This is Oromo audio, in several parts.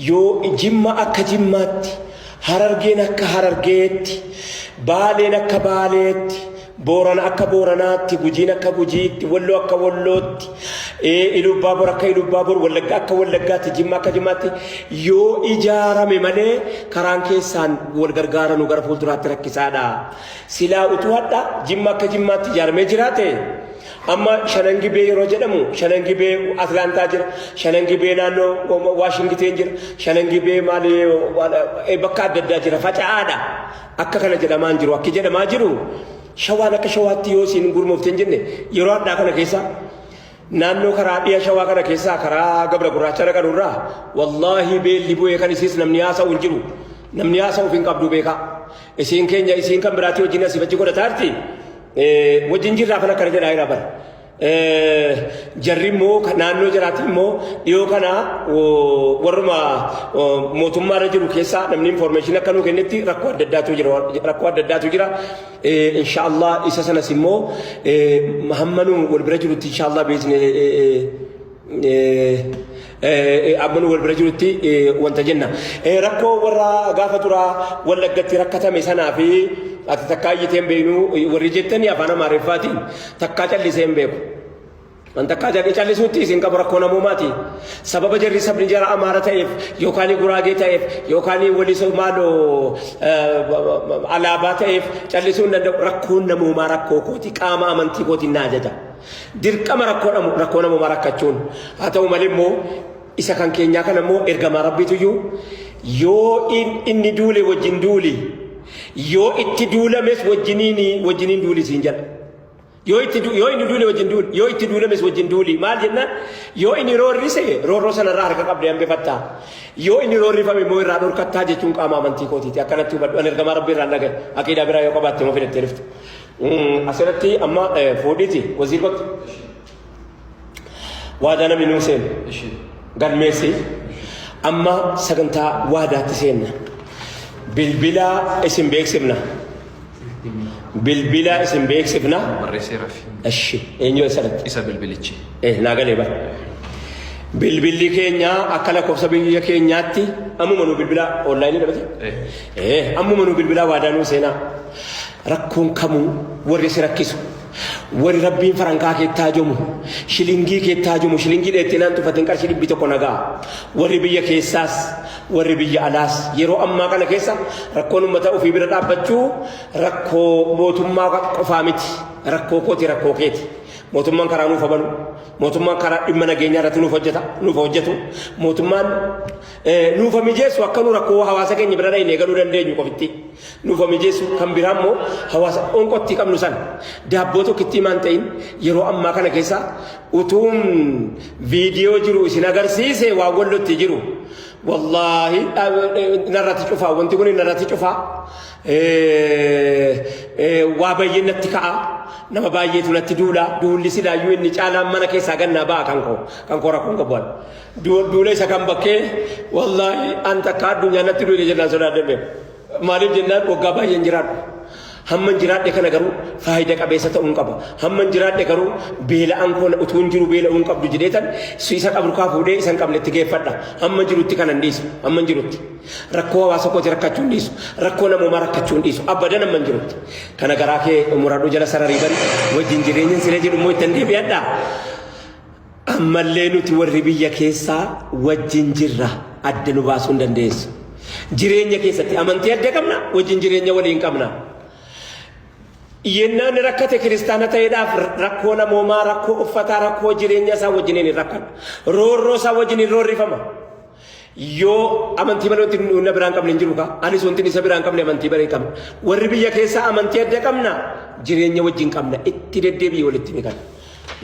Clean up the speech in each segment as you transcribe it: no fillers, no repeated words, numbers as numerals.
Yoo Jimma akka Jimmaatti, Harargeen akka Harargeetti, Baaleen akka Baaleetti, Boorana akka Booranaatti, Gujiin akka Gujiitti, Walloo akka Wallootti, Ilubbaabor akka Ilubbaabor, Wallagga akka Wallaggaatti, Jimma akka Jimmaatti yoo ijaarame malee karaan keessaan wal gargaaranu gara fuulduraatti rakkisaadha. Silaa utuu hadha Jimma akka Jimmaatti ijaaramee jiraate Amma Shanan Gibee yeroo jedhamu Shanan Gibee Atlaantaa jira, Shanan Gibee naannoo Waashingiteen jira, Shanan Gibee maali bakka adda addaa jira faca'aadha. Akka kana jedhamaa hin jiru. Akki jedhamaa jiru shawaan akka shawaatti yoo isiin gurmoofte hin jenne yeroo hadhaa kana keessa naannoo karaa dhiya shawaa kana keessaa karaa gabra gurraacha dhaqan irraa wallaahi beelli bu'ee kan isiis namni haasa'u hin jiru. Namni haasa'uuf hin qabdu beekaa. Isiin keenya isiin kan biraatii wajjin asii fachi godhataarti. Wajjin jirraa kan akkana jedhaa jira bara. Jarri immoo naannoo jiraatti immoo dhiyoo kana warruma mootummaa irra jiru keessaa namni information akka nuu kennetti rakkoo adda addaatu jira rakkoo adda addaatu jira. Inshaallah isa sanas immoo hamma nu wal bira jirutti inshaallah beekne amma nu wal bira jirutti wanta jenna. Rakkoo warra gaafa duraa Wallaggatti rakkatame sanaa fi ati takkaa iyyitee hin beeknu warri jettanii afaan Amaariffaatiin takkaa callisee hin beeku. An takkaa callisuutti isin qabu rakkoo namoomaati. Sababa jarri sabni jara Amaara ta'eef yookaan Guraagee ta'eef yookaan Walisoo maaloo alaabaa ta'eef callisuu hin danda'u. Rakkoon namoomaa rakkoo kooti qaama amantii kootiin na ajaja. Dirqama rakkoo dhamu rakkoo namoomaa rakkachuun haa ta'u malee immoo isa kan keenyaa kana immoo ergamaa rabbiitu iyyuu yoo inni duule wajjin duuli yoo itti duulames wajjiniin wajjiniin duuli siin jedha. Yoo itti yoo inni duule wajjin duuli yoo itti duulames wajjin duuli maal jennaan yoo inni roorrise roorroo sanarraa harka qabdee hambifatta yoo inni roorrifame immoo irraa dhorkattaa jechuun qaama amantii kootiiti akkanatti hubadhu ani ergamaa rabbii irraan dhagaye aqiidaa biraa yoo qabaatte immoo fidattee dhufte. Asirratti amma fuudhiiti waziir kottu. Waadaa namni nuu seenu. Galmeessi. Amma sagantaa waadaatti seenna. Bilbila isin beeksifna. Bilbila isin beeksifna. Barreesseera fi Eshi eenyu eessarratti? isa bilbilichi. Eh, naa galee bara. Bilbilli keenya akka lakkoofsa biyya keenyaatti ammuma nuu bilbilaa onlaayinii dhabate. Eh, ammuma nuu bilbilaa waadaa nuu seenaa. Rakkoon kamuu warri si rakkisu warri rabbiin farankaa keetti haajomu shilingii keetti haajomu shilingii dheettee naan tuffatin qarshii 100 nagaa warri biyya keessaas warri biyya alaas yeroo ammaa kana keessa rakkoon uummata ofii bira dhaabbachuu rakkoo mootummaa qofaa miti rakkoo kooti rakkoo keeti mootummaan karaa nuuf habanu mootummaan karaa dhimma nageenyaa irratti nuuf hojjeta nuuf hojjetu mootummaan nuuf mijeessu akka nu rakkoo hawaasa keenya bira dhayne galuu dandeenyu qofitti nuuf mijeessu kan biraa immoo hawaasa onqottii qabnu san daabboo tokkittii maan ta'in yeroo ammaa kana keessa utuun viidiyoo jiru isin agarsiise waan wallotti jiru wallaahi narratti cufaa wanti kun narratti cufaa waa baay'ee natti ka'a nama baay'eetu natti duula duulli silaayyuu inni caalaan mana keessaa gannaa ba'a kan koo kan koo rakkoon qabu Duula isa kan bakkee wallaahi an takka addunyaa natti duule jennaan sodaadhe beeku. Maaliif jennaan waggaa baay'een jiraadhu. Hamman jiraadhe kana garuu faayida qabeessa ta'uun qaba. Hamman jiraadhe garuu beela'aan koo utuu hin jiru beela'uun qabdu jedheetan isa qabrukaa fuudhee isa hin qabnetti geeffadha. Hamman jirutti kanan dhiisu. Hamman jirutti. Rakkoo hawaasa kooti rakkachuu hin dhiisu. Rakkoo namoomaa rakkachuu hin dhiisu. Abadan hamman jirutti. Kana garaa kee muradhu jala sararii bari wajjin jireenyan sila jedhu immoo ittan deebi'adha. Ammallee nuti warri biyya keessaa wajjin jirra adda nu baasuu hin dandeessu. Jireenya keessatti amantii adda qabna wajjin jireenya waliin qabna. Yennaan rakkate kiristaana ta'eedhaaf rakkoo namoomaa, rakkoo uffataa, rakkoo jireenya isaa wajjiniin hin rakkadhu. Roorroo isaa wajjin hin roorrifama. Yoo amantii malee wanti na biraan qabne hin jiru kaa. Anis wanti isa biraan qabne amantii malee qabna. Warri biyya keessaa amantii adda qabna jireenya wajjin qabna. Itti deddeebi'ee walitti ni kana.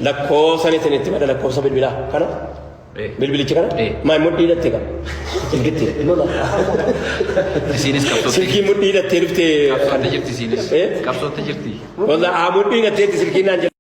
Lakkoofsa ni itti mada lakkoofsa bilbilaa kana. Bilbilichi kana. Maal mudhii hidhatte kaa. Silkitti. Lola. Isiinis qabsootti. Silkii mudhii hidhattee dhuftee. Qabsootti jirti isiinis. Qabsootti jirti. Wallah mudhii hidhatteetti silkiin naan jedha.